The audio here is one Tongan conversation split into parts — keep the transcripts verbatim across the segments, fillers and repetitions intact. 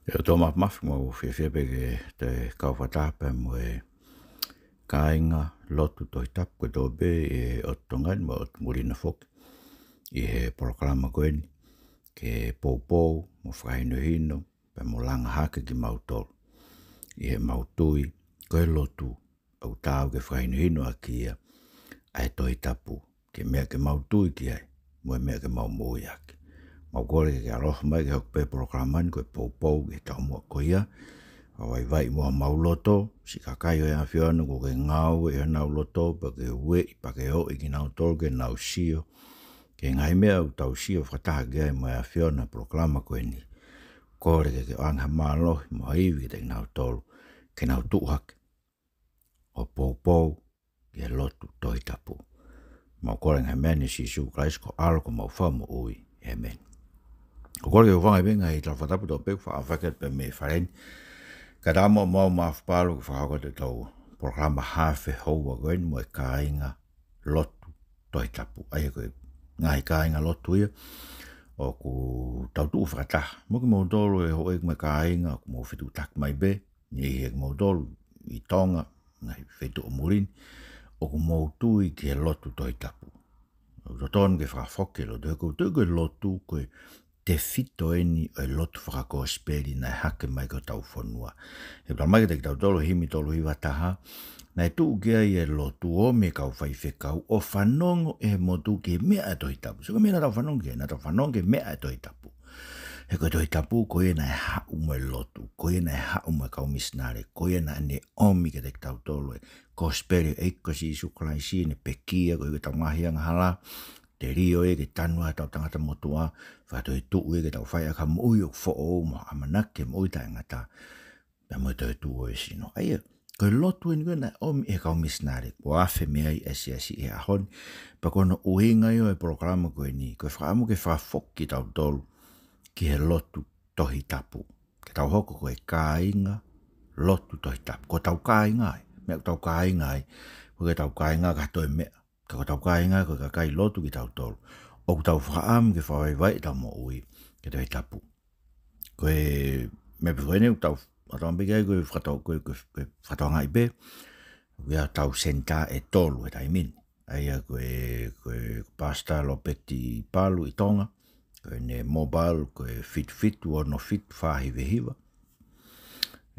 ʻOtua Māfimafi, ʻoku mau fiefia pē ke te kau fakataha pē mo e kāinga lotu Tohi Tapu kotoa pē ʻi he ʻotu Tonga ni mo e ʻotu muli na foki ʻi he polokalama ko eni, ke poupou mo fakahinohino pea mo langa hake kimautolu ʻi heʻemau tui ko e lotu ʻoku taau ke fakahinohino ʻaki ia ʻa e Tohi Tapu, ko e meʻa ke mau tui ki ai mo e meʻa ke mau moʻui ʻaki. Mau kole ke ke ʻalofa mai ke hoko pē polokalama ni ko e poupou ki he taumuʻa ko ia. Fakavaivaiʻi muʻa homau loto, siʻi kakai ʻo e ʻAfiona kuo ke ngāue ʻi honau loto, pea ke ueʻi, pea ke ʻoʻi kinautolu ke nau sio ki he ngaahi meʻa ʻoku tau sio fakataha ki ai mo e ʻAfiona he polokalama ko eni. Kole ke ke ʻoange ha mālohi mo ha ivi kiate kinautolu ke nau tuʻu hake ʻo poupou ki he lotu Tohi Tapu. Mau kole ngaahi meʻa ni ʻia Sīsū Kalaisi ko ho ʻAlo ko homau Fakamoʻui. ʻĒmeni. ʻOku ou kole ke u hūfanga pē he ngaahi tala fakatapu kotoa pē ʻoku faʻa fakahoko pē mei he fale ni. Kae ʻatā muʻa mo au Mafipalu ke fakahoko atu ʻetau polokalama haafe houa ko eni mo e kāinga lotu Tohi Tapu. ʻA ia ko e ngaahi kāinga lotu ia ʻoku tau tuʻu fakataha. Mo kimoutolu ʻe houʻeiki mo e kāinga, ʻoku mou fetuʻutaki mai pē, niʻihi ʻiate kimoutolu ʻi Tonga, ngaahi feituʻu muli ni, ʻoku mou tui ki he lotu Tohi Tapu. ʻOku totonu ke fakafoki e lotu, he ʻoku ou tui ko e lotu ko e tefito eni ʻo e lotu fakakosipeli naʻe hake mai ki hotau fonua. He ʻoku talamai kiate kitautolu ʻe he himi tolu hiva taha, naʻe tuʻu ki ai e lotu ʻo ʻomi e kau faifekau ʻo fanongo ʻi he motu ki he meʻa ʻa e Tohi Tapu. Sio ki he meʻa naʻa tau fanongo ki ai, naʻa tau fanongo ki he meʻa ʻa e Tohi Tapu. He ko e Tohi Tapu ko ia naʻe haʻu mo e lotu, ko ia naʻe haʻu mo e kau misinale, ko ia naʻa ne ʻomi kiate kitautolu e kosipeli ʻo e ʻEiki ko Sīsū Kalaisi, ne pekia koeʻuhi ko ʻetau ngaahi angahala, telio ia ke tanu ai hotau tangata motuʻa, fakatoetuʻu ia ke tau fai ʻaki ha moʻui ʻoku foʻou mo ha ʻamanaki ke moʻui taʻengata, pea mo e toetuʻu ʻo e sino. ʻA ia, ko e lotu eni ko ē naʻe ʻomi ʻe he kau misinale, kuo afe mei ai e siasi he ʻaho ni. Pea ko hono ʻuhinga ia ʻo e polokalama ko eni, ko e fakaʻamu ke fakafoki kitautolu ki he lotu Tohi Tapu. Ke tau hoko ko e kāinga lotu Tohi Tapu. Ko hotau kāinga ia. Meʻa ʻoku tau kāinga ai, ʻoku ʻikai ko hotau kāinga ko ha toe meʻa. Ka ko hotau kāinga ko e kakai lotu kitautolu. ʻOku tau fakaʻamu ke fakavaivaiʻi ʻetau moʻui ki he Tohi Tapu. Ko e meʻa pē ko eni ʻoku tau ʻatā pē ki ai ko e fakato-, ko e, ko e, ko e fakatokangaʻi pē. ʻOku ʻi ai hotau senitā ʻe tolu he taimi ni. ʻA ia ko e, ko e Pastor Lopeti Palu ʻi Tonga. Ko ʻene mobile ko e fitu fitu ono fitu fā hiva hiva.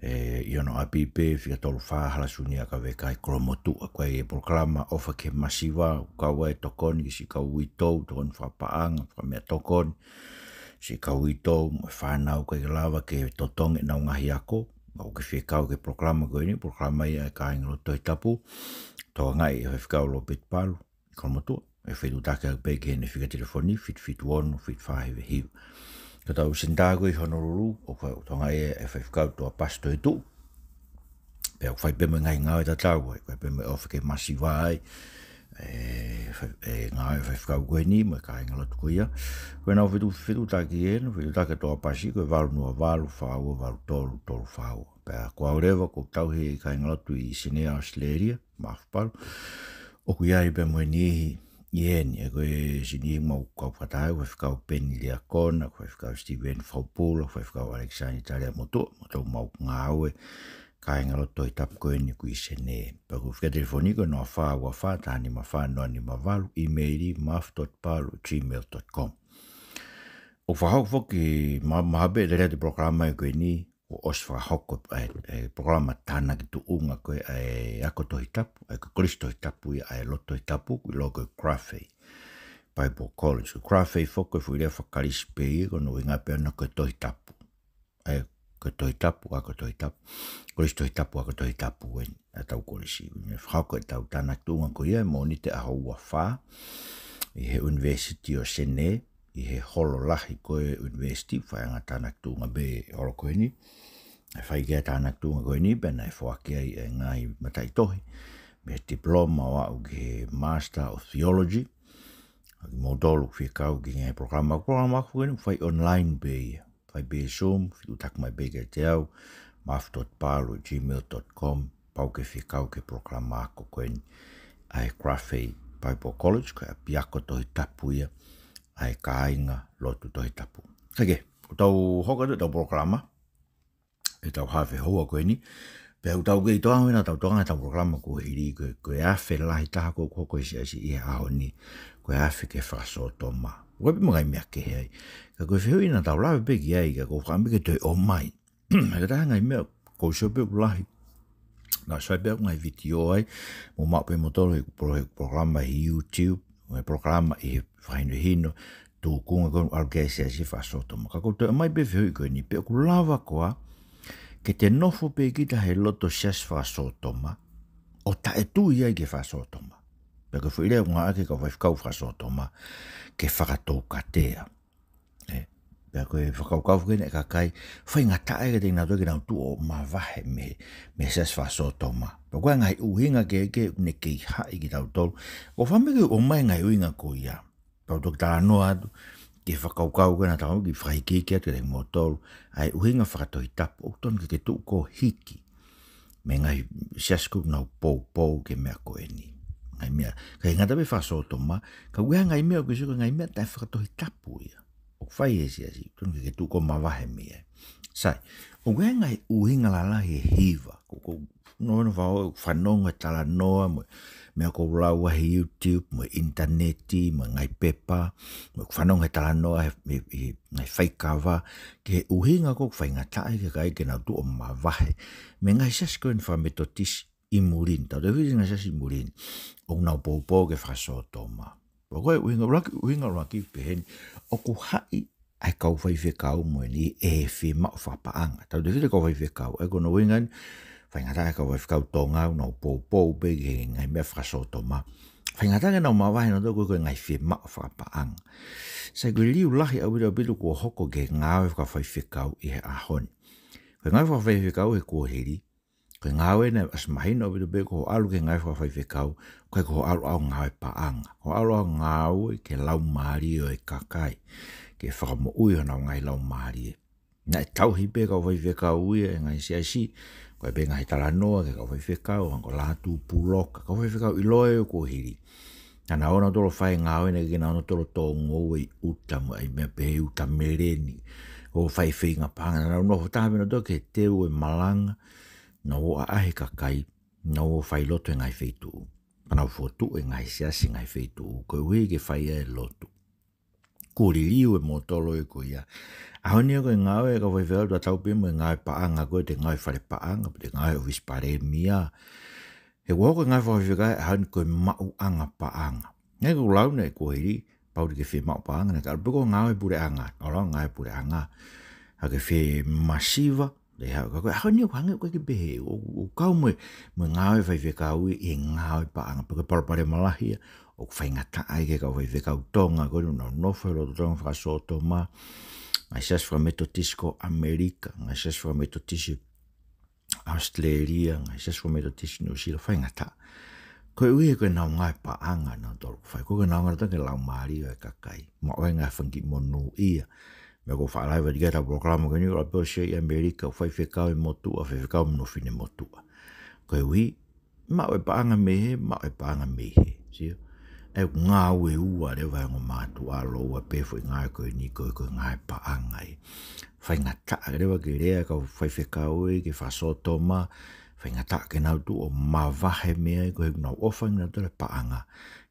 ʻE, ʻi hono ʻapi pē, fika tolu fā Halasuni ʻAkaveka ʻi Kolomotuʻa. Ko e polokalama ʻOfa ki he Masiva, ʻoku kau ai e tokoni ki siʻi kau uitou, tokoni fakapaʻanga, fakameʻatokoni, siʻi kau uitou mo e fānau ʻoku ʻikai lava ke totongi ʻenau ngaahi ako. Pea ʻoku ke fie kau ki he polokalama ko eni, polokalama ia ʻa e kāinga lotu Tohi Tapu, tokangaʻi ʻe he faifekau Lopeti Palu ʻi Kolomotuʻa. ʻE fetuʻutaki atu pē ki heʻene fika telefoni, fitu fitu ono fitu fā hiva hiva. Ko hotau senitā ko ē ʻi Honolulu, ʻoku fai, ʻoku tokangaʻi ʻe he faifekau Tuʻapasi Toetuʻu. Pea ʻoku fai pē mo e ngaahi ngāue tatau ai, ʻoku fai pē mo e ʻOfa ki he Masiva ai, ʻe, fai, ʻe ngāue faifekau ko eni mo e kāinga lotu ko ia. Ko ʻenau fetu-, fetuʻutaki ē, ʻenau fetuʻutaki ʻa Tuʻapasi, ko e valu noa valu fā ua valu tolu tolu fā ua. Pea ko au leva, ʻoku ou tauhi e kāinga lotu ʻi Senē, Australia, Mafipalu. ʻOku ʻi ai pē mo e niʻihi ʻi heni, ʻa ia ko e siʻi niʻihi ʻoku mau kau fakataha ai, ko e faifekau Peni Liakona, ko e faifekau Steven Faupula, ko e faifekau Alexander Talia Motuʻa, mo ʻetau mau ngāue kāinga lotu Tohi Tapu ko eni ʻoku ʻi Senē. Pea ko e fika telefoni ko e noa fā ua fā taha nima fā noa nima valu, ʻīmeili maf dot palu at gmail dot com. ʻOku fakahoko foki ma-, maha pē lele atu e polokalama ko eni, kuo ʻosi fakahoko e, e polokalama tānaki tuʻunga ko ē ʻa e ako Tohi Tapu, ʻa e ko e kolisi Tohi Tapu ia ʻa e lotu Tohi Tapu, ʻoku ʻiloa ko e Crafe Bible College. Ko e Crafe foki ko e foʻi lea faka-Kalisi pē ia, ko hono ʻuhinga pē ʻona ko e Tohi Tapu. ʻA e ko e Tohi Tapu, ako Tohi Tapu. Kolisi Tohi Tapu, ako Tohi Tapu eni ʻa ʻetau kolisi. Ne fakahoko ʻetau tānaki tuʻunga ko ia he Mōnite ʻaho ua fā ʻi he University ʻo Senē, ʻi he holo lahi ko ē ʻo e ʻunivēsiti, faiʻanga tānaki tuʻunga pē holo ko eni. ʻE fai ki ai e tānaki tuʻunga ko eni, pea naʻe foaki ai e ngaahi mataʻitohi mei he diploma ʻo aʻu ki he Master of Theology. ʻA kimoutolu ʻoku fie kau ki he ngaahi polokalama, polokalama ako ko eni ʻoku fai online pē ia. Fai pē Zoom, fetuʻutaki mai pē kiate au, maf dot palu at gmail dot com, pau ke fie kau ki he polokalama ako ko eni ʻa e Crafe Bible College, ko e ʻapiako Tohi Tapu ia ʻa e kāinga lotu Tohi Tapu. Kae kehe, ʻoku tau hoko atu ʻetau polokalama. ʻetau haafe houa ko eni. Pea ʻoku tau kei toʻa ʻi heʻetau toʻa ʻi heʻetau polokalama kuo hili, ko e, ko e afe lahi taha ʻoku hoko ʻi he siasi ʻi he ʻaho ni, ko e afe ki he fakasōtoma. ʻOku ʻi ai pē mo e ngaahi meʻa kehe ai. Ka ko e fehuʻi naʻa tau lave pē ki ai, ka ʻoku ou fakaʻamu ke toe ʻomai. He ko e taha e ngaahi meʻa ʻoku ou sio pē ʻoku lahi. Naʻa ku sio pē ʻoku ngaahi vitiō ai, mou maʻu pē ʻe moutolu ʻeku polo-, ʻeku polokalama ʻi he YouTube, mo e polokalama ʻi he fakahinohino, tūkunga ko ē ʻalu ki he siasi fakasōtoma. Ka ʻoku ou toe ʻomai pē fehuʻi ko eni, pe ʻoku lava koā ke te nofo pē kita he loto siasi fakasōtoma, ʻo taʻetui ai ki he fakasōtoma. Pea ko e foʻi lea ʻoku ngāueʻaki ʻe he kau faifekau fakasōtoma ke fakatoukatea. ʻE, pea ko e fakakaukau foki eni ʻa e kakai, faingataʻa ia kiate kinautolu ke nau tuʻu ʻo mavahe mei, mei he siasi fakasōtoma. Pea ko e ngaahi ʻuhinga kehekehe ʻoku ne kei haʻi kitautolu. ʻOku ou fakaʻamu ke ʻomai e ngaahi ʻuhinga ko ia. Pea u toki talanoa atu ki he fakakaukau ko ē naʻa tau kiʻi fakaikiiki atu kiate kimoutolu, ʻa e ʻuhinga fakatohitapu, ʻoku tonu ke ke tuʻu koe ʻo hiki mei he ngaahi siasi ʻoku nau poupou ki he meʻa ko eni. Ngaahi meʻa, ʻikai ngata pē fakasōtoma, ka ʻoku ʻi ai e ngaahi meʻa ʻoku ke sio ko e ngaahi meʻa taʻe fakatohitapu ia ʻoku fai ʻe he siasi, ʻoku tonu ke ke tuʻu koe ʻo mavahe mei ai. Sai, ʻoku ʻi ai e ngaahi ʻuhinga lalahi ʻe hiva, ko, ko, no, no, fa-, fanongo he talanoa, mo e meʻa ʻoku ou lau he YouTube, mo e ʻinitaneti, mo e ngaahi pepa, mo e fanongo he talanoa, he, he, he ngaahi faikava, ki he ʻuhinga ʻoku faingataʻa ai ki he kakai ke nau tuʻu ʻo mavahe mei he ngaahi siasi ko eni fakametotisi ʻi muli ni. Tautefito ki he ngaahi siasi ʻi muli ni ʻoku nau poupou ki he fakasōtoma. Pea ko e ʻuhinga ʻuluaki, ʻuhinga ʻuluaki ʻoku pehē ni, ʻoku haʻi ʻa e kau faifekau mo eni ʻe he fiemaʻu fakapaʻanga. Tautefito ki he kau faifekau, ʻa ia ko hono ʻuhinga eni, faingataʻa e kau faifekau Tonga ʻoku nau poupou pē ki he ngaahi meʻa fakasōtoma. Faingataʻa ke nau mavahe nautolu koeʻuhi ko e ngaahi fiemaʻu fakapaʻanga. Sai, ko e liliu lahi ʻaupito ʻaupito kuo hoko ki he ngāue fakafaifekau ʻi he ʻaho ni. Ko e ngāue fakafaifekau he kuohili, ko e ngāue naʻe ʻosi mahino ʻaupito pē ko hoʻo ʻalu ki he ngāue fakafaifekau, ʻoku ʻikai ko hoʻo ʻalu ʻo ngāue paʻanga. Ko hoʻo ʻalu ʻo ngāue ki he laumālie ʻo e kakai, ke fakamoʻui honau ngaahi laumālie. Naʻe tauhi pē kau faifekau ia ʻe he ngaahi siasi, ko e pē ngaahi talanoa ki he kau faifekau, hangē ko Lātū Puloka, kau faifekau ʻiloa ʻo e kuohili. Naʻa nau ō nautolu ʻo fai e ngāue naʻe ʻikai ke nau ō nautolu ʻo tōngoua ʻi ʻuta mo e ʻai meʻa pehē ʻi ʻuta meleni, ʻo fai e feinga paʻanga, naʻa nau nofo taha pē nautolu ki he teu ʻo e malanga, nau ō ʻo ʻaʻahi e kakai, nau ō ʻo fai lotu he ngaahi feituʻu. Pea nau fokotuʻu e ngaahi siasi he ngaahi feituʻu, koeʻuhi ke fai ai e lotu. Kuo liliu e mōtolo ia ko ia. ʻAho ni ia ko e ngāue ʻa e kau faifekau tatau pē mo e ngāue paʻanga ko ē, te ngāue fale paʻanga, pe te ngāue ʻōfisi palēmia. He kuo hoko e ngāue fakafaifekau he ʻaho ni ko e maʻuʻanga paʻanga. Naʻe ʻikai ke u lau naʻe kuohili, pau ke fiemaʻu paʻanga, naʻe ʻikai ke ʻalu pē koe ʻo ngāue puleʻanga, ʻo lau ngāue puleʻanga. Ka ke fie masiva, ʻe hā, ka ko e ʻaho ni ʻoku hangē ʻoku ʻikai ke pehē, ʻoku, ʻoku kau mo e, mo e ngāue faifekau ʻi he ngāue paʻanga, pea ko e palopalema lahi ia ʻoku faingataʻa ai ki he kau faifekau Tonga, ko eni ʻoku nau nofo he loto Tonga fakasōtoma, ngaahi siasi fakametotisi ko ē ʻAmelika, ngaahi siasi fakametotisi ʻAositelēlia, ngaahi siasi fakametotisi Nuʻusila, faingataʻa. Koeʻuhi ko ʻenau ngāue paʻanga nautolu ʻoku fai, ko ʻenau ngāue nautolu ki he laumālie ʻo e kakai. Maʻu ai e ngaahi fanga kiʻi monūʻia. Meʻa ʻoku ou faʻa lave atu ki ai heʻetau polokalama ko eni, ʻoku ʻalu pē ʻo sio ʻi ʻAmelika, ʻoku faifekau e motuʻa, faifekau mo hono fine motuʻa. Koeʻuhi, maʻu e paʻanga mei hē, maʻu e paʻanga mei hē. Sio? ʻA ia ʻoku ngāue ua leva e ongo mātuʻa, lōua pē foʻi ngāue ko eni ko e, ko e ngāue paʻanga ia. Faingataʻa leva ke lea e kau faifekau ia ki he fakasōtoma, faingataʻa ke nau tuʻu ʻo mavahe mei ai, koeʻuhi ʻoku nau ʻofa ʻia nautolu e paʻanga,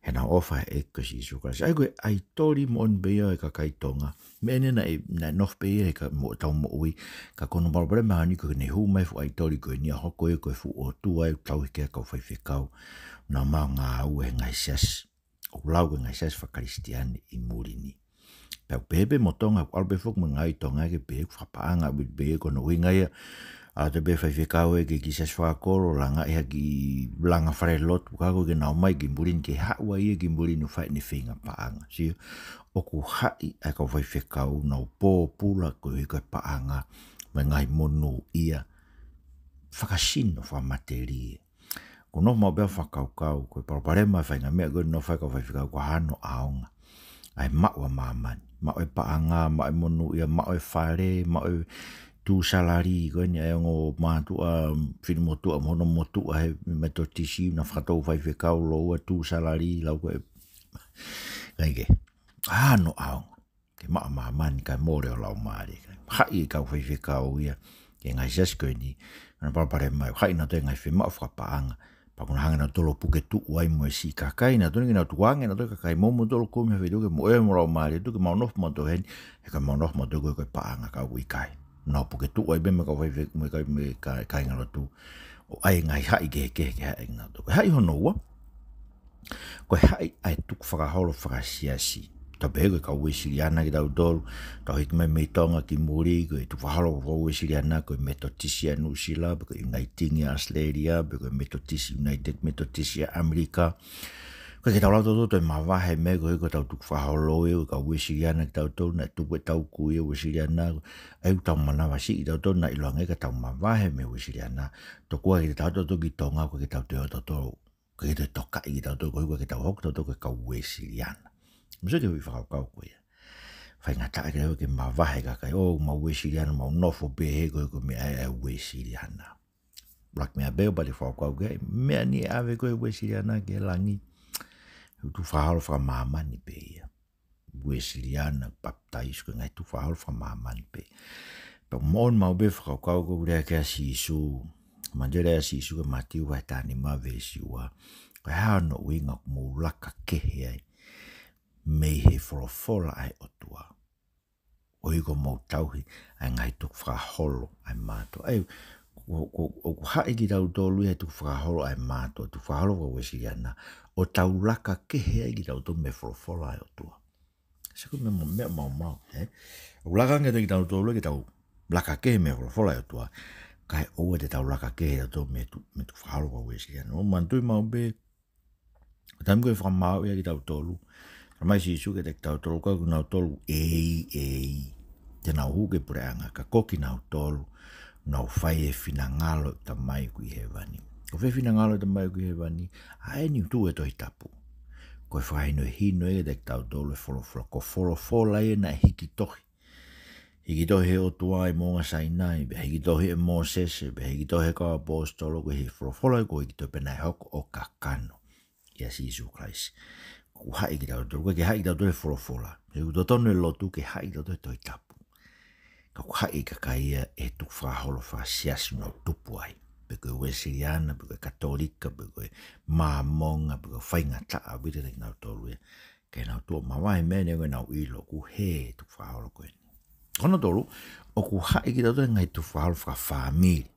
he ʻoku nau ʻofa he ʻEiki ko Sīsū Kalaisi. ʻA ia ko e ʻaitoli moʻoni pē ia ʻo e kakai Tonga. Meʻa eni naʻe, naʻe nofo pē ia he ka, mo ʻetau moʻui, ka ko hono palopalema he ʻaho ni ko ʻene hū mai e fuʻu ʻaitoli ko eni ʻo hoko ia ko e fuʻu ʻotua ʻoku tauhi ki ai e kau faifekau, nau maʻu ngāue he ngaahi siasi ʻoku lau ko e ngaahi siasi fakakalisitiane ʻi muli ni. Pea ʻoku pehē pē mo Tonga, ʻoku ʻalu pē foki mo e ngāue ʻi Tonga ke pehē ʻoku fakapaʻanga ʻaupito pē ia, ko hono ʻuhinga ia, ʻalu atu pē faifekau ia ki he kiʻi siasi fakakolo, langaʻi ha kiʻi langa falelotu, ka ko ē ke nau ō mai ki muli ni, ke haʻu ai ia ki muli ni ʻo fai ʻene feinga paʻanga. Sio, ʻoku haʻi ʻa e kau faifekau, nau pōpula koeʻuhi ko e paʻanga, mo e ngaahi monūʻia fakasino, fakamatelie. ʻOku ou nofo maʻu pē ʻa e fakakaukau, ko e palopalema e faʻahinga meʻa ko ē ʻoku nau fai e kau faifekau, ko e hā hono ʻaonga ʻa e maʻu ʻa māmani, maʻu e paʻanga, maʻu e monūʻia, maʻu e fale, maʻu e tuʻu salary, ko eni ʻa e ongo mātuʻa, fine motuʻa mo hono motuʻa he Metotisi, naʻa nau fakatou faifekau, lōua, tuʻu salary, lau ko ē. Kae kehe, hā hono ʻaonga ke maʻu ʻa māmani kae mole ho laumālie. Haʻi e kau faifekau ia Ki he ngaahi siasi ko eni, naʻa nau palopalema mai, haʻi nautolu he ngaahi fiemaʻu fakapaʻanga. Pea kuo nau hanga nautolu ʻo puke tuʻu ai mo e siʻi kakai, nautolu ke nau tukuange nautolu e kakai mo moutolu kumi ha feituʻu ke moʻui ai mo laumālie atu, ke mau nofo mautolu heni, he ka mau nofo mautolu ko e, ko e paʻanga, ka ʻoku ʻikai. Nau puke tuʻu ai pē mo e kau faife-, mo e kai-, mo e kai-, kāingalotu. ʻO ʻai e ngaahi haʻi kehekehe ke haʻi nautolu. Ko e haʻi hono ua, ko e haʻi ʻa e tukufakaholo fakasiasi. Tau pehē ko e kau Uēsiliana kitautolu, tau hiki mai mei Tonga ki muli, ko e tukufakaholo fakauēsiliana, ko e Metotisi ʻa Nuʻusila, pe ko e Uniting ʻa Australia, pe ko e Metotisi, United Metotisi ʻa ʻAmelika. ʻOku ʻikai ke tau lau tautolu ʻo toe mavahe mei ai, ko e, ko ʻetau tukufakaholo ē, ko e kau Uēsiliana kitautolu, naʻe tupu ʻetau kui ʻi he Uēsiliana, ʻa ia ʻoku tau manavasiʻi kitautolu, naʻe ʻiloange ka tau mavahe mei he Uēsiliana, tokua ke tau ō tautolu ki Tonga, ʻoku ʻikai ke tau toe ō tautolu, ʻoku ʻikai ke toe tokaʻi kitautolu, koeʻuhi ko e ʻikai ke tau hoko tautolu ko e kau Uēsiliana. Mou sio ki he foʻi fakakaukau ko ia. Faingataʻa ke lava ke mavahe e kakai, ʻo, mau Uēsiliana, mau nofo pē he ko e, ko e meʻa ʻa e Uēsiliana. Black meʻa pē ʻo pali fakakaukau ke, meʻa ni ʻe ʻave ko e Uēsiliana ki he langi. Tukufakaholo fakamāmani pē ia. Uēsiliana, papitaiso, ko e ngaahi tukufakaholo fakamāmani pē. Pea moʻoni maʻu pē fakakaukau ko e lea ko ia ʻa Sīsū. Manatu e lea ʻa Sīsū ko Mātiu vahe taha nima veesi ua. Ko e hā hono ʻuhinga ʻoku mou laka kehe ai mei he folofola ʻa e ʻOtua, ʻo ʻikai ke mou tauhi ʻa e ngaahi tukufakaholo ʻa e mātuʻa. ʻA ia, ko, ko, ʻoku haʻi kitautolu ia he tukufakaholo ʻa e mātuʻa, tukufakaholo fakauēsiliana, ʻo tau laka kehe ai kitautolu mei he folofola ʻa e ʻOtua. Sio ki he meʻa, meʻa maumau, ē? ʻOku laka ange kitautolu ke tau laka kehe mei he folofola ʻa e ʻOtua, kae ʻoua te tau laka kehe kitautolu mei he tu-, mei he tukufakaholo fakauēsiliana. ʻOku manatuʻi maʻu pē, taimi ko ē ʻe fakamaau ai kitautolu, talamai ʻe Sīsū kiate kitautolu, ko kinautolu ʻe ʻi, ʻe ʻi, te nau hū ki he puleʻanga, ka ko kinautolu ʻoku nau fai e finangalo ʻo e Tamai ʻoku ʻi hēvani. Ko e fai e finangalo ʻo e Tamai ʻoku ʻi hēvani, ʻa eni ʻoku tuʻu he Tohi Tapu. Ko e fakahinohino ia kiate kitautolu e folofola, ko e folofola ia naʻe hiki tohi. Hiki tohi ʻe he ʻOtua ʻi he moʻunga Sainai, pea hiki tohi ʻe Mōsese, pea hiki tohi ʻe he kau ʻaposetolo, ko e folofola ia kuo hiki tohi pea naʻe hoko ʻo kakano ʻia Sīsū Kalaisi. ʻOku haʻi kitautolu, ʻoku ʻikai ke haʻi kitautolu he folofola. He ʻoku totonu e lotu ke haʻi kitautolu he Tohi Tapu. Ka ʻoku haʻi e kakai ia he tukufakaholo fakasiasi ʻoku nau tupu ai. Pe ko e Uēsiliana, pe ko e Katolika, pe ko e Māmonga, pe ko e faingataʻa ʻaupito kiate kinautolu ia. Ke nau tuʻu ʻo mavahe mei ai, neongo ʻenau ʻilo ʻoku hē e tukufakaholo ko eni. Ko hono tolu, ʻoku haʻi kitautolu he ngaahi tukufakaholo fakafāmili.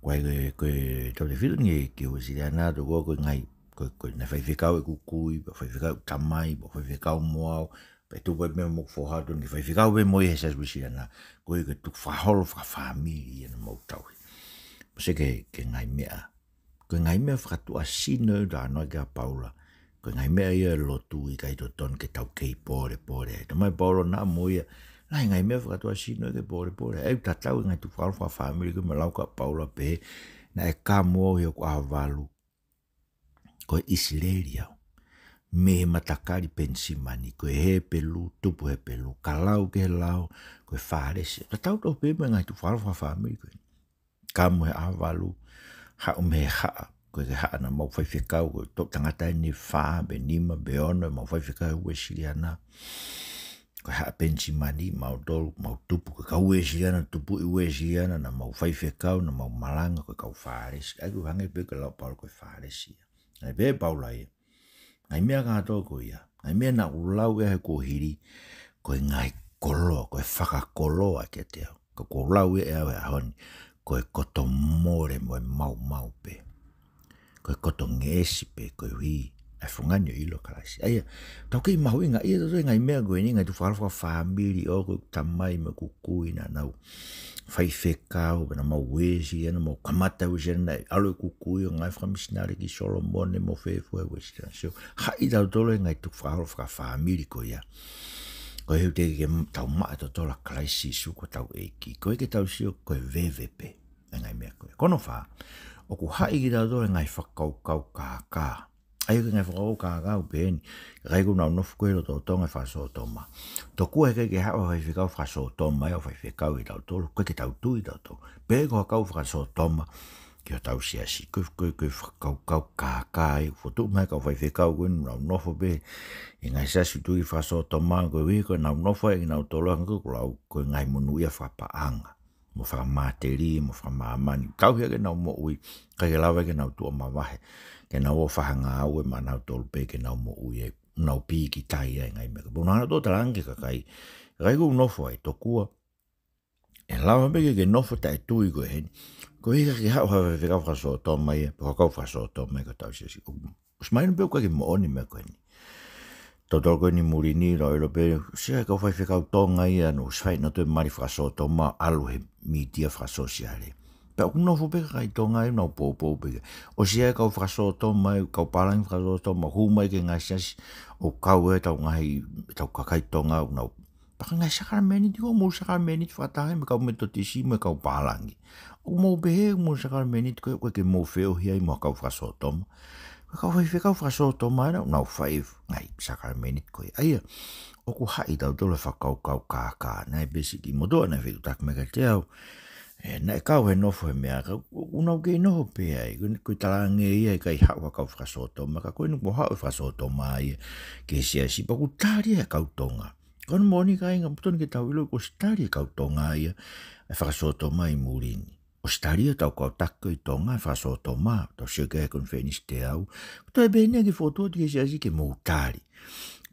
Ko e, ko e, ko e tau te fitu ni ki he Uēsiliana, tokua ko e ngaahi, ko e, ko e naʻe faifekau ʻeku kui, pea faifekau ʻeku tamai, pea faifekau mo au, pea tupu ai pē mo ʻeku foha, tonu ke faifekau pē mo ia he Siasi Uēsiliana, ko e, ko e tukufakaholo fakafāmili ia naʻa mau tauhi. Mou sio ki he, ki he ngaahi meʻa. Ko e ngaahi meʻa fakatuʻasino ʻoku talanoa ki ai ʻa Paula. Ko e ngaahi meʻa ia ʻo e lotu ʻoku ʻikai totonu ke tau kei pōlepole ai. Talamai ʻe Paula naʻa mo ia, lahi e ngaahi meʻa fakatuʻasino ke pōlepole ai. ʻOku tatau e ngaahi tukufakaholo fakafāmili ko ē mo e lau ko ē ʻa Paula pehē, naʻe kamu au ʻi hoku ʻaho valu ko e ʻIsileli au, mei he matakali Penisimani, ko e Hepelū, tupu Hepelū, ka lau ki he lao ko e Fālesi. Tatau tofu pē mo e ngaahi tukufakaholo fakafāmili ko ē. Kamu he ʻaho valu, haʻu mei he haʻa, ko e haʻa naʻa mau faifekau, ko e toʻutangata eni ʻe fā, pe nima, pe ono, ʻemau faifekau he Uēsiliana. Ko e haʻa Penisimani, mautolu, mau tupu, ko e kau Uēsiliana, tupu ʻi Uēsiliana, naʻa mau faifekau, naʻa mau malanga, ko e kau Fālesi. ʻA ia ʻoku hangē pē ko e lau ʻa Paula ko e Fālesi ia. ʻA ia pehē ʻe Paula ia, ngaahi meʻa kātoa ko ia, ngaahi meʻa naʻa ku lau ʻe au he kuohili, ko e ngaahi koloa, ko e fakakoloa kiate au. Ka ʻoku ou lau ia ʻe au he ʻaho ni, ko e koto mole mo e maumau pē. Ko e koto ngeʻesi pē, koeʻuhi ʻa e fungani ʻo e ʻilo ʻo Kalaisi. ʻA ia, tau kei mahuʻingaʻia tautolu he ngaahi meʻa ko eni, ngaahi tukufakaholo fakafāmili ʻoku, ko e tamai mo e kui naʻa nau faifekau, pea naʻa mau Uēsiliana, mau kamata Uēsiliana, naʻe ʻalu e kui ʻo ngāue fakamisinale ki Solomone mo fēfē, Uēsiliana. Sio, haʻi tautolu he ngaahi tukufakaholo fakafāmili ko ia. Koeʻuhi teʻeki ke tau maʻa tautolu ʻa Kalaisi Sīsū ko hotau ʻEiki. Koeʻuhi ke tau sio ko e veve pē e ngaahi meʻa ko ia. Ko hono fā, ʻoku haʻi kitautolu he ngaahi fakakaukau kākā. ʻA ia ko e ngaahi fakakaukau kākā ʻoku pehē ni, kakai ʻoku nau nofo ko ē ʻi loto Tonga he fakasōtoma. Tokua he ʻikai ke haʻu ha faifekau fakasōtoma ia ʻo faifekau ʻia tautolu, ʻoku ʻikai ke tau tui tautolu. Pe ko ha kau fakasōtoma ki hotau siasi. Ko e, ko e, ko e fakakaukau kākā ia, fotu mai e kau faifekau ko ē ʻoku nau nofo pē ʻi he ngaahi siasi ʻoku tui ki he fakasōtoma, koeʻuhi ko ʻenau nofo ʻa kinautolu, hangē ko ʻeku lau, ko e ngaahi monūʻia fakapaʻanga. mo fakamāteli, mo fakamāmani. Tauhi ʻaki ʻenau moʻui, ʻikai ke lava ke nau tuʻu ʻo mavahe, ke nau ō ʻo fai ha ngāue maʻanautolu pē ke nau moʻui ai, nau pīkitai ai ngaahi meʻa. Pea ʻoku nau hanga ʻo talaange ki he kakai, kakai ʻoku nofo ai, tokua ʻe lava pē ke ke nofo taʻetui ko ē heni. Ko e ʻikai ke haʻu ha faifekau fakasōtoma ia, pe ko ha kau fakasōtoma ia ki hotau siasi. ʻOsi mahino pē ʻoku ʻikai ke moʻoni e meʻa ko eni. Tautolu ko eni muli ni, ʻoku ʻilo pē, ʻosi ʻi ai e kau faifekau Tonga ia, naʻe ʻosi fai ʻenautolu e mali fakasōtoma, ʻalu he mītia fakasōsiale. Pea ʻoku nofo pē kakai Tonga ia, nau poupou pē. ʻOsi ʻi ai e kau fakasōtoma, kau pālangi fakasōtoma, hū mai ki he ngaahi siasi, ʻo kau ʻetau ngaahi, ʻetau kakai Tonga, ʻoku nau paka ngaahi sākalamēniti, ko e moʻui sākalamēniti fakataha mo e kau Metotisi mo e kau pālangi. ʻOku mou pehē ʻoku moʻui sākalamēniti ko ē, ʻoku ʻikai ke mou feohi ai mo e kau fakasōtoma. Ko e kau faifekau fakasōtoma ena, nau fai ngaahi sākalamēniti ko ē. ʻA ia, ʻoku haʻi tautolu he fakakaukau kākā, naʻe pehē siʻi motuʻa naʻe fetuʻutaki mai kiate au. ʻE, naʻe kau he nofo he meʻa, ka ʻoku nau kei nofo pē ai, ko e, ko e talaange ia ʻe ʻikai haʻu ha kau fakasōtoma, ka ko eni kuo haʻu e fakasōtoma ia ki he siasi, pea ʻoku tali ʻe he kau Tonga. Ko hono moʻoni kāinga, ʻoku totonu ke tau ʻilo kuo ʻosi tali ʻe he kau Tonga ia e fakasōtoma ʻi muli ni. ʻOsi tali ʻe hotau kau taki ʻi Tonga e fakasōtoma, tau sio ki he konifelenisi teau. Ko e toe pehē ni ki he fokotuʻu atu ki he siasi ke mou tali.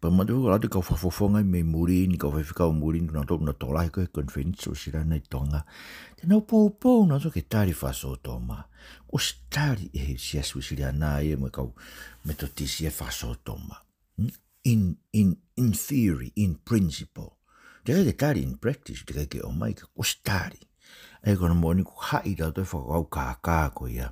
Pea mou ʻilo ko e lahi e kau fakafofonga mei muli ni, kau faifekau muli ni, naʻa nau tokolahi ko ē he konifelenisi ʻo sila nai Tonga. Te nau poupou nautolu ke tali e fakasōtoma. ʻOsi tali ʻe he siasi Uēsiliana ia mo e kau Metotisi e fakasōtoma. In, in, in theory, in principle. Teʻeki ke tali in practice, teʻeki ke ʻomai ka ʻosi tali. ʻA ia ko hono moʻoni ʻoku haʻi tautolu he fakakaukau kākā ko ia.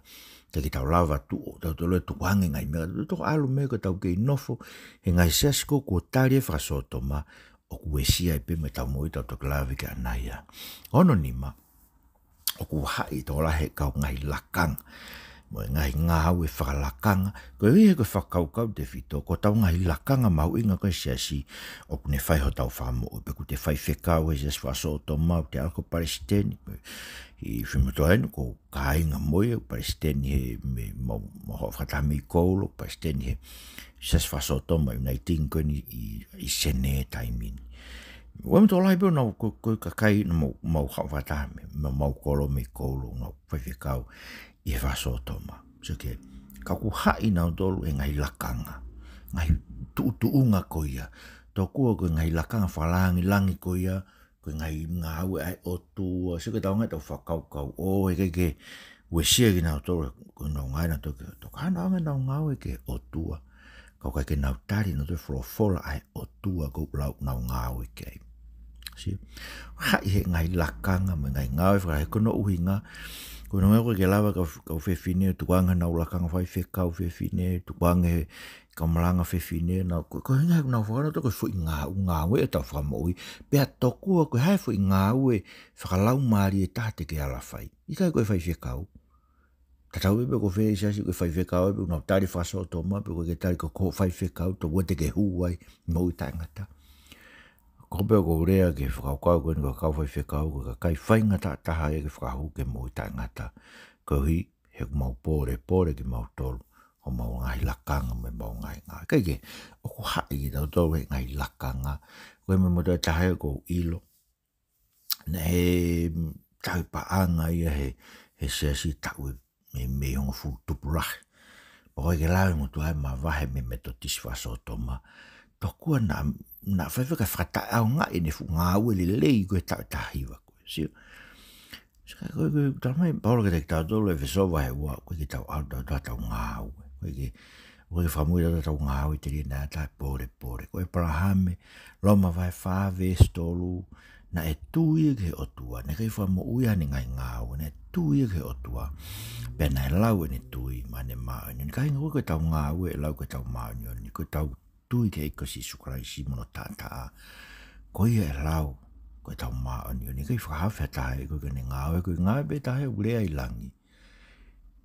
Teʻeki ke tau lava tuʻu, tautolu ʻo tukuange ngaahi meʻa, tautolu ʻalu mei ai ko ʻetau kei nofo he ngaahi siasi ko ē kuo tali e fakasōtoma, ʻoku uesia ai pē mo ʻetau moʻui, tau toki lave ki ai ʻanai ia. Hono nima, ʻoku haʻi tokolahi he kau ngaahi lakanga mo e ngaahi ngāue fakalakanga. Koeʻuhi he ko e fakakaukau tefito, ko ʻetau ngaahi lakanga mahuʻinga ko ē he siasi, ʻoku ne fai hotau fakamoʻui. Pe ʻoku te faifekau he siasi fakasōtoma, ʻoku te ʻalu ko e palesiteni, ʻi he finemotuʻa eni, ko e kāinga mo ia, palesiteni he, mei, mau, mau haʻu fakataha mei Kolo, palesiteni he siasi fakasōtoma Uniting ko eni ʻi, ʻi Senē taimi ni. Ua mo tokolahi pē ʻoku nau, ko, ko e kakai naʻa mau, mau haʻu fakataha mei, mau, mau Kolo mei Kolo, nau faifekau ʻi he fakasōtoma. So ke, ka ʻoku haʻi nautolu he ngaahi lakanga, ngaahi tuʻutuʻunga ko ia. Tokua ko e ngaahi lakanga fakalangilangi ko ia, ko e ngaahi ngāue ʻa e ʻOtua, sio ki heʻetau ngaahi tau fakakaukau, ʻo ʻikai ke uesia kinautolu, ko ʻenau ngāue nautolu ki he ʻOtua. Ka ʻenau ngāue, ʻenau ngāue ki he ʻOtua. Ka ʻoku ʻikai ke nau tali nautolu e folofola ʻa e ʻOtua ʻoku lau ʻenau ngāue ki ai. Sio. Haʻi he ngaahi lakanga mo e ngaahi ngāue fakalahi, ko hono ʻuhinga, ko hono ʻuhinga ʻoku ʻikai ke lava e kau, kau fefine, tukuange honau lakanga faifekau fefine, tukuange he kau malanga fefine, nau, ko, ko e ʻuhinga he ʻoku nau fakana to ko e foʻi ngā-, ngāue ʻetau fakamoʻui, pea tokua ko e hā e foʻi ngāue fakalaumālie ʻe taha te ke ala fai. ʻIkai ko e faifekau. Tatau ai pē ko fē siasi, ko e faifekau ai pē ʻoku nau tali e fakasōtoma, pe ʻoku ʻikai ke tali, ko e faifekau, tokua te ke hū ai, moʻui taʻengata. Ko e pehē ʻoku ou lea ki he fakakaukau ko eni ko e kau faifekau, ko e kakai faingataʻa taha ia ke fakahū ki he moʻui taʻengata. Koeʻuhi he ʻoku mau pōlepole kimautolu, ko homau ngaahi lakanga mo ʻemau ngaahi ngāue. Kae kehe, ʻoku haʻi kitautolu he ngaahi lakanga. Ko e meʻa motuʻa ʻe taha ia ʻoku ou ʻilo, naʻe tauhi paʻanga ia he, he siasi taʻu ʻe mei, mei hongofulu tupu lahi. Pea ʻoku ʻikai ke lava e motuʻa ia ʻo mavahe mei he Metotisi fakasōtoma. Tokua naʻa, naʻa faifekau fakataʻeʻaongaʻi ʻene fuʻu ngāue lelei ko ē he taʻu ʻe taha hiva ko ē. Sio. Sika, ko e, ko e, talamai ʻe Paula kiate kitautolu ʻi ʻEfesō vahe ua, ʻoku ʻikai ke tau ʻalu tautolu ʻo tau ngāue. ʻOku ʻikai ke, ʻoku ʻikai ke fakamoʻui tautolu ʻetau ngāue, telia naʻa tau pōlepole. Ko ʻĒpalahame, Loma vahe fā veesi tolu, naʻe tui ia ki he ʻOtua, naʻe ʻikai fakamoʻui ʻe haʻane ngaahi ngāue, naʻe tui ia ki he ʻOtua. Pea naʻe lau ʻene tui maʻane māʻoniʻoni. Kāinga, ʻoku ʻikai ko ʻetau ngāue ʻe lau ko ʻetau māʻoniʻoni, ko ʻetau tui ki he ʻEiki ko Sīsū Kalaisi mo hono taʻataʻa. Ko ia ʻe lau ko ʻetau māʻoniʻoni. ʻIkai fakahaofi ha taha ia, ko ʻene ngāue, ko e ngāue pē taha ia ʻoku lea ʻi langi.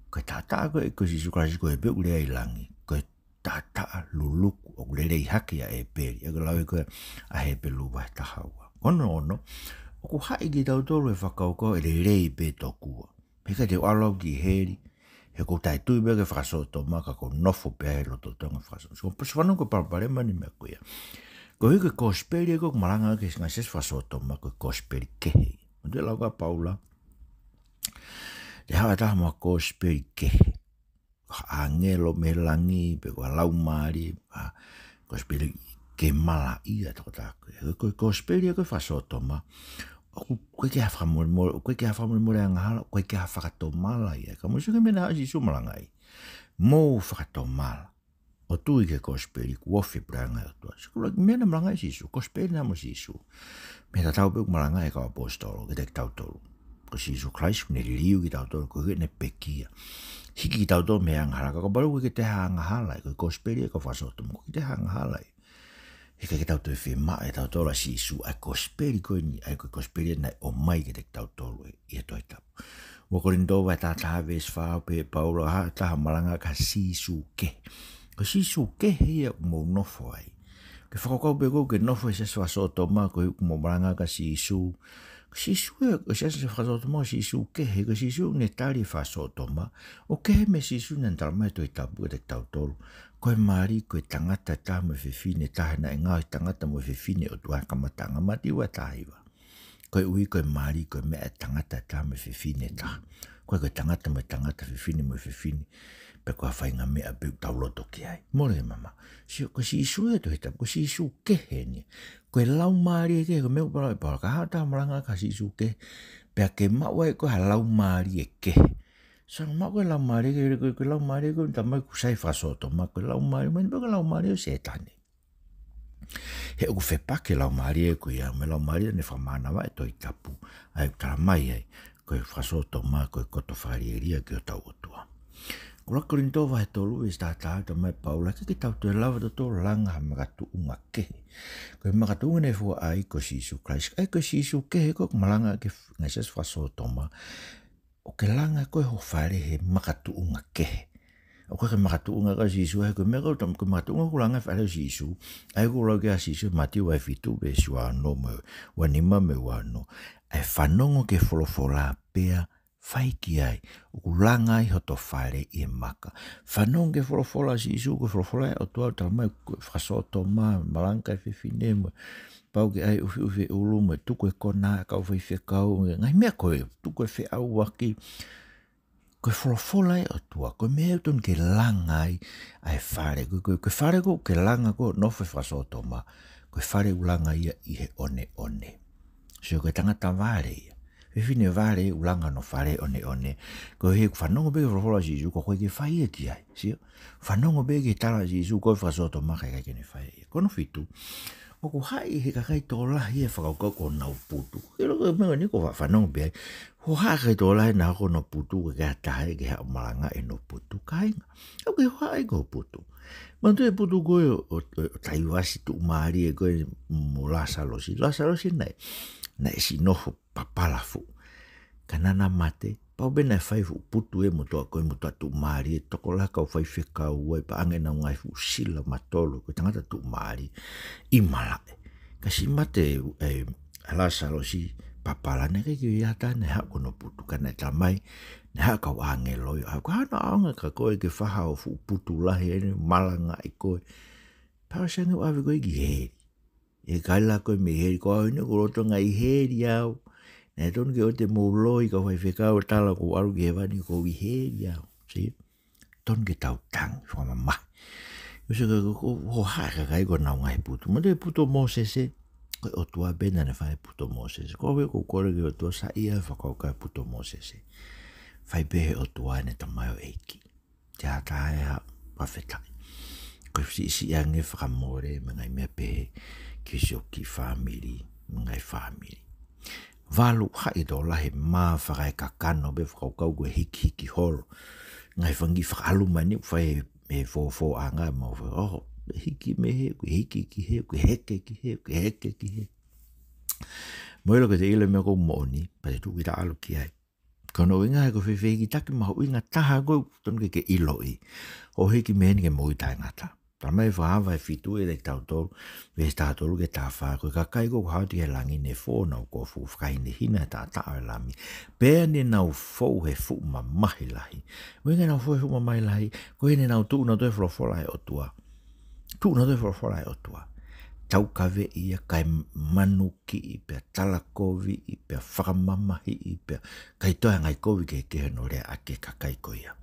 Ko e taʻataʻa ko ē ʻo e ʻEiki ko Sīsū Kalaisi ko ē pē ʻoku lea ʻi langi. Ko e taʻataʻa luluku ʻoku lelei hake ia ʻa ʻĒpeli. ʻOku lau ia ko ē ʻa Hepelū vahe taha ua. Ko hono ono, ʻoku haʻi kitautolu he fakakaukau ʻe lelei pē tokua. He ʻikai te u ʻalu au ki heli, he ʻoku ou taʻetui pē ki he fakasōtoma ka ʻoku ou nofo pē au he lotolotonga fakasōtoma. Sio, pasi fanongo ki he palopalema ʻeni meʻa ko ia. Koeʻuhi ko e kosipeli ʻoku malanga ki he ngaahi siasi fakasōtoma ko e kosipeli kehe. Manatuʻi e lau ko ē ʻa Paula, Te haʻu ha taha mo ha kosipeli kehe. Ko ha ʻāngelo mei langi, pe ko ha laumālie, ha kosipeli ke malaʻia tokotaha ko ē. Ko e kosipeli ia ko e fakasōtoma, ʻoku ʻikai ke ha fakamolemole, ʻoku ʻikai ke ha fakamolemole angahala, ʻoku ʻikai ke ha fakatomala ia. Ka mou sio ki he meʻa naʻe haʻu ai ʻa Sīsū ʻo malangaʻi. Mou fakatomala. ʻO tui ki he kosipeli, kuo ofi e puleʻanga ʻo e ʻOtua. Sikulau ki he meʻa naʻe malangaʻi ʻe Sīsū, kosipeli naʻe maʻu ʻe Sīsū. Meʻa tatau pē ʻoku malangaʻi ʻe he kau ʻaposetolo kiate kitautolu. Ko Sīsū Kalaisi, kuo ne liliu kitautolu, ʻoku ʻikai ke ne pekia. Hiki kitautolu mei he angahala, ka kapau ʻoku ʻikai ke toe ha angahala, ko e kosipeli ia ko e fakasōtoma, ʻoku ʻikai ke toe ha angahala ia. He ʻikai ke tau toe fiemaʻu ʻe tautolu ʻa Sīsū, ʻa e kosipeli ko eni, ʻa ia ko e kosipeli naʻe ʻomai kiate kitautolu ʻe, ʻe he Tohi Tapu. Ua Kolinitō vahe taha taha veesi fā, pehē ʻe Paula, haʻu ha taha ʻo malanga ki ha Sīsū kehe. Ko e Sīsū kehe ia ʻoku mou nofo ai. Ke fakakaukau pē ʻoku ke nofo he siasi fakasōtoma, koeʻuhi ʻoku mou malanga ki ha Sīsū. Ko e Sīsū ia, ko e siasi fakasōtoma, ko e Sīsū kehe, ko e Sīsū naʻe tali e fakasōtoma. ʻOku kehe mei he Sīsū naʻe talamai ʻe he Tohi Tapu kiate kitautolu. Ko e mali, ko e tangata ʻe taha mo e fefine ʻe taha, naʻe ngaohi e tangata mo e fefine ʻe he ʻOtua he kamataʻanga, Mātiu vahe taha hiva. Koeʻuhi ko e mali, ko e meʻa ʻa e tangata ʻe taha mo e fefine ʻe taha. ʻOku ʻikai ko e tangata mo e tangata, fefine mo e fefine, pe ko ha faʻahinga meʻa pē ʻoku tau loto ki ai. Mole mama. Sio, ko e Sīsū ia ʻa e Tohi Tapu, ko e Sīsū kehe eni. Ko e laumālie kehe, ko e meʻa ʻoku pehē ʻe Paula, ka haʻu ha taha ʻo malanga ki ha Sīsū kehe, pea ke maʻu ai ʻe koe ha laumālie kehe. So, maʻu ʻe koe e laumālie kehe, ko e, ko e laumālie ko ē naʻe talamai ʻoku sai e fakasōtoma, ko e laumālie, mahino pē ko e laumālie ʻo Sētane. He ʻoku fepaki e laumālie ko ia mo e laumālie naʻe fakamānava ʻe he Tohi Tapu, ʻa ia ʻoku talamai ai ko e fakasōtoma ko e koto fakalielia ki hotau ʻOtua. Ko ʻUluaki Kolinitō vahe tolu veesi taha taha, talamai ʻe Paula, ʻikai ke tau toe lava tautolu ʻo langa ha makatuʻunga kehe. Ko e makatuʻunga naʻe fua ai ko Sīsū Kalaisi, ʻa ia ko Sīsū kehe ko ē ʻoku malangaʻaki e ngaahi siasi fakasōtoma, ʻoku ke langa koe ho fale he makatuʻunga kehe. ʻOku ʻikai ke makatuʻunga ʻa Sīsū, he ko e meʻa ko e tam-, ko e makatuʻunga ʻoku langa e fale ʻo Sīsū. ʻA ia ʻoku lau ki ai ʻa Sīsū, Mātiu vahe fitu veesi ua ono mo e ua nima mo e ua ono. ʻA e fanongo ki he folofola pea fai ki ai, ʻoku langa ai hoto fale ʻi he maka. Fanongo ki he folofola ʻa Sīsū, ko e folofola ʻa e ʻOtua ʻoku talamai ko e fakasōtoma, malanga ki he fefine mo e pau ke ʻai ʻufiʻufi e ʻulu mo e tuku e konā ʻa e kau faifekau, mo e ngaahi meʻa ko ē, tuku e feʻauaki. Ko e folofola ʻa e ʻOtua, ko e meʻa ʻoku totonu ke langa ai ʻa e fale. Ko, ko, ko e fale ʻoku ke langa ko ē ʻo nofo ai e fakasōtoma, ko e fale ʻoku langa ia ʻi he ʻoneʻone. Sio, ko e tangata vale ia. Fefine vale ʻoku langa hono fale ʻoneʻone. Koeʻuhi he ʻoku fanongo pē ki he folofola ʻa Sīsū, ko e ʻikai ke fai ia ki ai. Sio, fanongo pē ki he tala ʻa Sīsū, ko e fakasōtoma ka ʻikai ke ne fai ia. Ko hono fitu, ʻoku haʻi ʻe he kakai tokolahi e fakakaukau ko honau putu. Ke loko e meʻa ni ko e fa-, fanongo pē ai. Hohaʻa e kakai tokolahi ʻenau hoko honau putu, ko e kakai ʻe taha ia ke haʻu ʻo malangaʻi honau putu. Kāinga, ʻoku ke hohaʻa ia ki ho putu? Manatuʻi e putu ko ē ʻo, ʻo, ʻo Taivasi tuʻumālie ko ē mo Lāsalosi. Lāsalosi naʻe, naʻe siʻi nofo papala fuʻu. Ka naʻa na mate, pau pē naʻe fai e fuʻu putu ʻe he motuʻa ko ē, motuʻa tuʻumālie, tokolahi e kau faifekau ai, pea ʻoange ʻenau ngaahi fuʻu sila matolo, ko e tangata tuʻumālie, ʻi malaʻe. Ka siʻi mate ʻa, ʻa Lāsalosi papala, naʻe ʻikai ke ʻi ai ha taha naʻe haʻu ki hono putu, ka naʻe talamai, naʻe haʻu e kau ʻāngelo ia, ʻo ʻeke, ko e hā hono ʻaonga kia koe ke fai haʻo fuʻu putu lahi eni, malangaʻi koe. Pea ʻosi ange ʻo ʻave koe ki heli. ʻE kaila koe mei heli, ko au eni ʻoku ou lolotonga ʻi heli au. Naʻe tonu ke ʻoua te mou loi kau faifekau, tala ʻoku ou ʻalu ki hēvani, ʻoku ou ʻi heli au. Sio? Tonu ke tau tangi fakamamahi. Uso ke ko, ko, hohaʻa e kakai ko ʻenau ngaahi putu. Manatuʻi e putu ʻo Mōsese, ko e ʻOtua pē naʻa ne fai e putu ʻo Mōsese. Ko au ʻoku ou kole ki he ʻOtua, saiʻia e fakakaukau e putu ʻo Mōsese. Fai pē ʻe he ʻOtua ʻene tamaioʻeiki. Te ata e ha pafetai. Ko e siʻisiʻi ange fakamole mo e ngaahi meʻa pehē ki he siʻi kiʻi fāmili, mo e ngaahi fāmili. Valu, haʻi e tokolahi ʻo mā fakaekakano pē fakakaukau ko e hikihiki holo. Ngaahi fanga kiʻi fakaʻalumani ʻoku fai ʻe he fōfōʻanga mo fai, ʻoho, hiki mei hē, ko e hiki ki hē, ko e heke ki hē, ko e heke ki hē. Mou ʻilo, ko ʻete ʻilo e meʻa ʻoku moʻoni, pea te tuku kita ʻalu ki ai. Ko hono ʻuhinga he ko e fefehikitaki mahuʻinga taha ʻoku totonu ke ke ʻiloʻi hoʻo hiki mei heni ki he moʻui taʻengata. Talamai ʻe he Fakahā vahe fitu ʻiate kitautolu, veesi taha tolu ki he taha fā, ko e kakai ko ē ʻoku haʻu atu ki he langi ne fou honau kofu, fakahinehina he taʻataʻa ʻo e Lami, pea ne nau fou he fuʻu mamahi lahi. ʻUhinga ne nau fou he fuʻu mamahi lahi, koeʻuhi ne nau tuʻu nautolu he folofola ʻa e ʻOtua. Tuʻu nautolu he folofola ʻa e ʻOtua. taukaveʻi ia, kae manukiʻi, pea talakoviʻi, pea fakamamahiʻi, pea kae toe ngaahi kovi kehekehe ʻo lea ʻaki e kakai ko ia.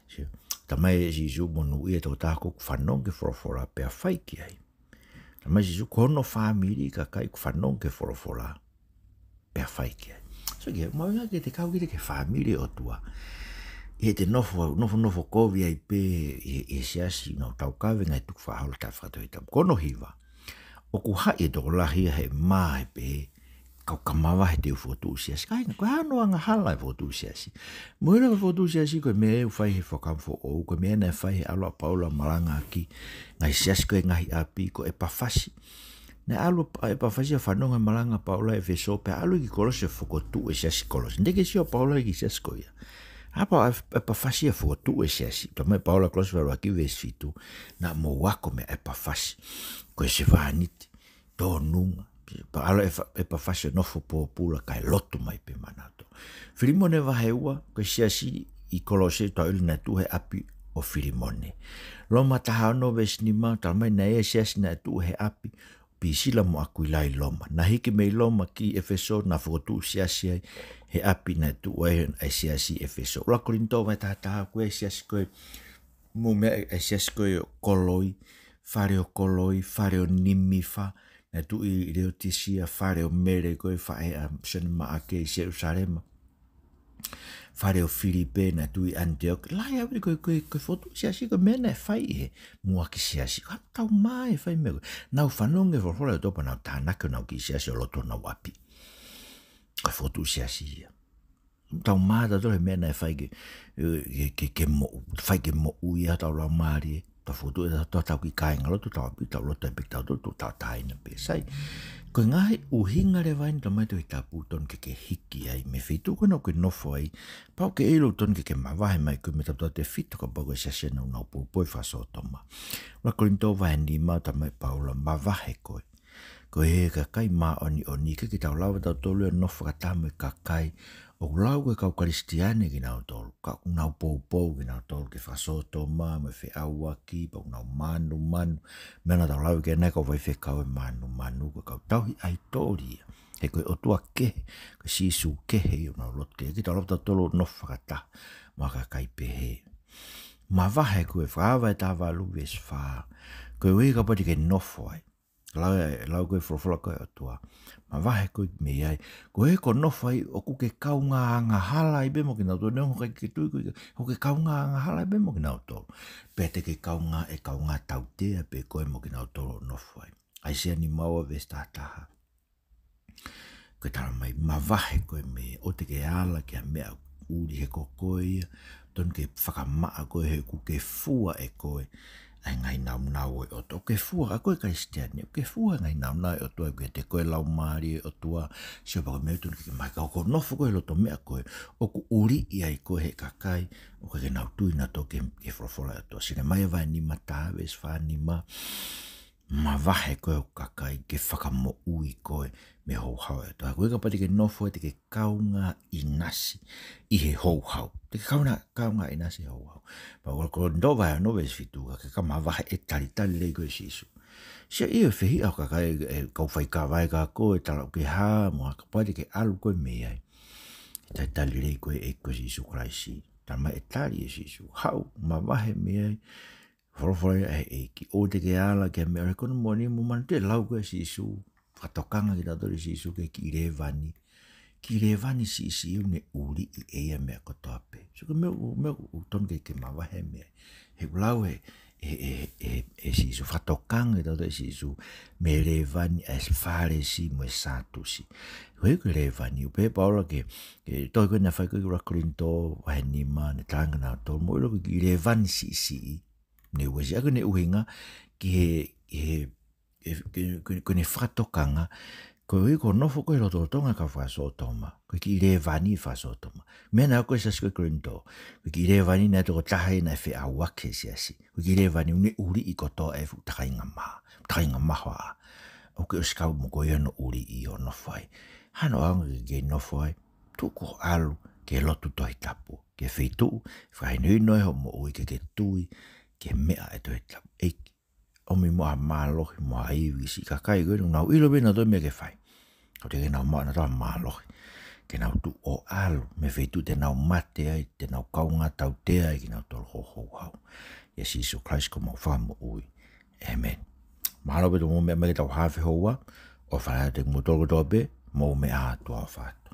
Sio, talamai ʻe Sīsū, monūʻia e tokotaha ʻoku fanongo ki he folofola pea fai ki ai. Talamai ʻe Sīsū, ko hono fāmili e kakai ʻoku fanongo ki he folofola pea fai ki ai. So, ke mahuʻinga ke te kau kita ki he fāmili ʻo e ʻOtua. ʻI heʻete nofo, nofo, nofo kovi ai pē ʻi, ʻi he siasi, nau taukave ngaahi tukufakaholo taʻe fakatohitapu. Ko hono hiva, ʻoku haʻi e tokolahi ia he mā he pehē, kau ka mavahe te u fokotuʻu siasi. Kāinga, ko e hā hono angahala e fokotuʻu siasi? Mou ʻilo ko e fokotuʻu siasi ko e meʻa ʻoku fai he Fuakava Foʻou, ko e meʻa naʻe fai he ʻalu ʻa Paula ʻo malangaʻaki ngaahi siasi ko ē ngaahi ʻapi, ko ʻEpafasi. Naʻe ʻalu ʻa ʻEpafasi ʻo fanongo he malanga ʻa Paula ʻi ʻEfesō, pea ʻalu ki Kolose ʻo fokotuʻu e siasi Kolose. Naʻe ʻikai ke sio ʻa Paula ki he siasi ko ia. Haʻu pē ʻa ʻEpafasi ʻo fokotuʻu e siasi. Talamai ʻe Paula, Kolose vahe ʻuluaki veesi fitu, naʻa mou ako meia ʻEpafasi ko e sevāniti tōnunga. Pea ʻalu ʻa ʻEfa-, ʻEpafasi ʻo nofo pōpula kae lotu mai pē maʻanautolu. Filimone vahe ua, ko e siasi ʻi Kolose, tau ʻilo naʻe tuʻu he ʻapi ʻo Filimone. Loma taha ono veesi nima, talamai naʻe ʻi ai e siasi naʻe tuʻu he ʻapi ʻo Pisila mo ʻAkuila ʻi Loma. Naʻe hiki mei Loma ki ʻEfesō, naʻa na fokotuʻu siasi ai he ʻapi naʻe tuʻu ai e siasi ʻi ʻEfesō. ʻUluaki Kolinitō vahe taha taha, ko e siasi ko ē, mou meaʻi e siasi ko ē ʻo Koloi, fale ʻo Koloi, fale ʻo Nimifa, naʻe tuʻu ʻi Leotisia, fale ʻo Mele ko e faʻē ʻa Sione Maʻake ʻi Selusalema, fale ʻo Filipe, naʻe tuʻu ʻi ʻAniteoke. Lahi ʻaupito ko e, ko e, ko e fokotuʻu siasi ko e meʻa naʻe fai ʻe he muʻaki siasi. Ko e taumaiā e fai meʻa ko ē. Nau fanongo ki he folofola ʻa e ʻOtua pea nau tānaki honau kiʻi siasi ʻo lotu honau ʻapi. Ko e fokotuʻu siasi ia. Taumaiā tautolu he meʻa naʻe fai ke, ke, ke, ke moʻu, fai ke moʻui ʻetau laumālie. Tau fokotuʻu ʻetau, tau, tau kiʻi kāingalotu, tau ʻapi, tau lotu ai pē tautolu, tau tāina pē. Sai, ko e ngaahi ʻuhinga leva eni, talamai ʻe he Tohi Tapu, tonu ke ke hiki ai mei he feituʻu ko ena ʻoku ke nofo ai, pau ke ʻilo tonu ke ke mavahe mai koe mei he tapu tefito kapau ko e siasi ena ʻoku nau poupou he fakasōtoma. ʻUluaki Kolinitō vahe nima, talamai ʻe Paula, mavahe koe. Ko e kakai māʻoniʻoni, ʻikai ke tau lava tautolu ia ʻo nofo fakataha mo e kakai ʻoku lau ko e kau Kalisitiane kinautolu, ka ʻoku nau poupou kinautolu ki he fakasōtoma mo e feʻauaki, pea ʻoku nau mānumanu. Meʻa naʻa tau lave ki ai ʻanenai ko e faifekau e mānumanu, ko e kau tauhi ʻaitoli ia. He ko e ʻotua kehe, ko e Sīsū kehe ia ʻoku nau lotu ki ai. ʻIkai ke tau lava tautolu ʻo nofo fakataha mo e kakai pehē. Mavahe koe, Fakahā vahe taha valu veesi fā. Koeʻuhi kapau te ke nofo ai. Lau, lau ko e folofola ko ē ʻa e ʻOtua. Mavahe koe mei ai. Koeʻuhi ko hoʻo nofo ai ʻoku ke kaungā angahala ai pē mo kinautolu. Neongo ʻikai ke ke tui koe, ʻoku ke kaungā angahala ai pē mo kinautolu. Pea te ke kaungā, ʻe kaungā tautea pē koe mo kinautolu ʻo nofo ai. ʻAisea nima ua veesi taha taha. Ko e talamai, mavahe koe mei ai, ʻoua te ke ala ki ha meʻa ʻuli he ko koe ia, tonu ke fakamaʻa koe he ʻoku ke fua ʻe koe ʻa e ngaahi nāunau ʻo e ʻOtua. ʻOku ke fua, ʻa koe Kalisitiane, ʻoku ke fua e ngaahi nāunau ʻo e ʻOtua, ʻoku ʻiate koe e Laumālie ʻo e ʻOtua. Sio, pea ko e meʻa tonu ke ke maʻu, ka ko hoʻo nofo ko ē he loto meʻa ko ē, ʻoku ʻuliʻi ai koe ʻe he kakai ʻoku ʻikai ke nau tui nautolu ki he, ki he folofola ʻa e ʻOtua. Selemaia vahe nima taha veesi fā nima. Mavahe koe ʻo e kakai ke fakamoʻui koe mei he houhau ʻa e ʻOtua. Koeʻuhi kapau te ke nofo ai te ke kaungā ʻinasi ʻi he houhau. Te ke kaungā, kaungā ʻinasi ʻi he houhau. Pea ʻUluaki Kolinitō vahe ono veesi fitu, ka ke ka mavahe ʻe talitali lelei koe ʻe Sīsū. Sio, ʻio, fehiʻa hoʻo kakai, e kau faikava ē kia koe, tala ʻoku ke hā, mo kapau te ke ʻalu koe mei ai, ʻe talitali lelei koe ʻe he ʻEiki ko Sīsū Kalaisi. Talamai ʻe tali ʻe Sīsū. Haʻu, mavahe mei ai, folofola ia ʻa e ʻEiki, ʻoua te ke ala ki ha meʻa ʻuli he ko hono moʻoni mo manatuʻi e lau ko ē ʻa Sīsū, fakatokanga kitautolu ʻe Sīsū ki he kiʻi lēvani. Kiʻi lēvani siʻisiʻi ʻoku ne ʻuliʻi ʻe ia e meʻa kotoa pē. So ko e meʻa, meʻa ʻoku tonu ke ke mavahe mei ai. He ʻoku lau ʻe, ʻe, ʻe, ʻe, ʻe Sīsū, fakatokanga kitautolu ʻe Sīsū mei he lēvani ʻa e Fālesi mo e Sātusi. Ko e, ko e lēvani, ʻoku pehē ʻe Paula ki he, ki he tohi ko ē naʻe fai ko ē ki ʻUluaki Kolinitō vahe nima, ne talaange naʻa tau mou ʻilo ko e kiʻi lēvani siʻisiʻi. Ne uesia ko ʻene ʻuhinga ki he, he, he, ko, ko, ko ʻene fakatokanga, koeʻuhi ko hoʻo nofo koe he lotolotonga ʻo e kau fakasōtoma, ko e kiʻi lēvani fakasōtoma. Meʻa naʻe ʻoku ʻi he siasi ko ē Kolinitō, ko e kiʻi lēvani naʻe toko taha ia naʻe feʻauaki he siasi. Ko e kiʻi lēvani ʻoku ne ʻuliʻi kotoa e fuʻu takainga maha, takainga maha. ʻOku ke ʻosi kau mo koe ia hono ʻuliʻi ʻo nofo ai. Hano ʻaonga ke ke nofo ai, tuku hoʻo ʻalu ki he lotu Tohi Tapu, ki he feituʻu, fakahinohino ai hoʻo moʻui ke ke tui ki he meʻa ʻa e Tohi Tapu. ʻEiki, ʻomi muʻa ha mālohi mo ha ivi ki siʻi kakai ko eni, nau ʻilo pē nautolu e meʻa ke fai. Kae teʻeki ke nau maʻu ʻe nautolu ha mālohi ke nau tuʻu ʻo ʻalu mei he feituʻu te nau mate ai, te nau kaungā tautea ai kinautolu ho houhau. ʻIa Sīsū Kalaisi ko homau Fakamoʻui. ʻĒmeni. Mālō pē hoʻomou meʻa mai ki heʻetau haafe houa. ʻOfa lahi atu kiate kimoutolu kotoa pē, mou meʻa ā, tuʻa ʻofa atu.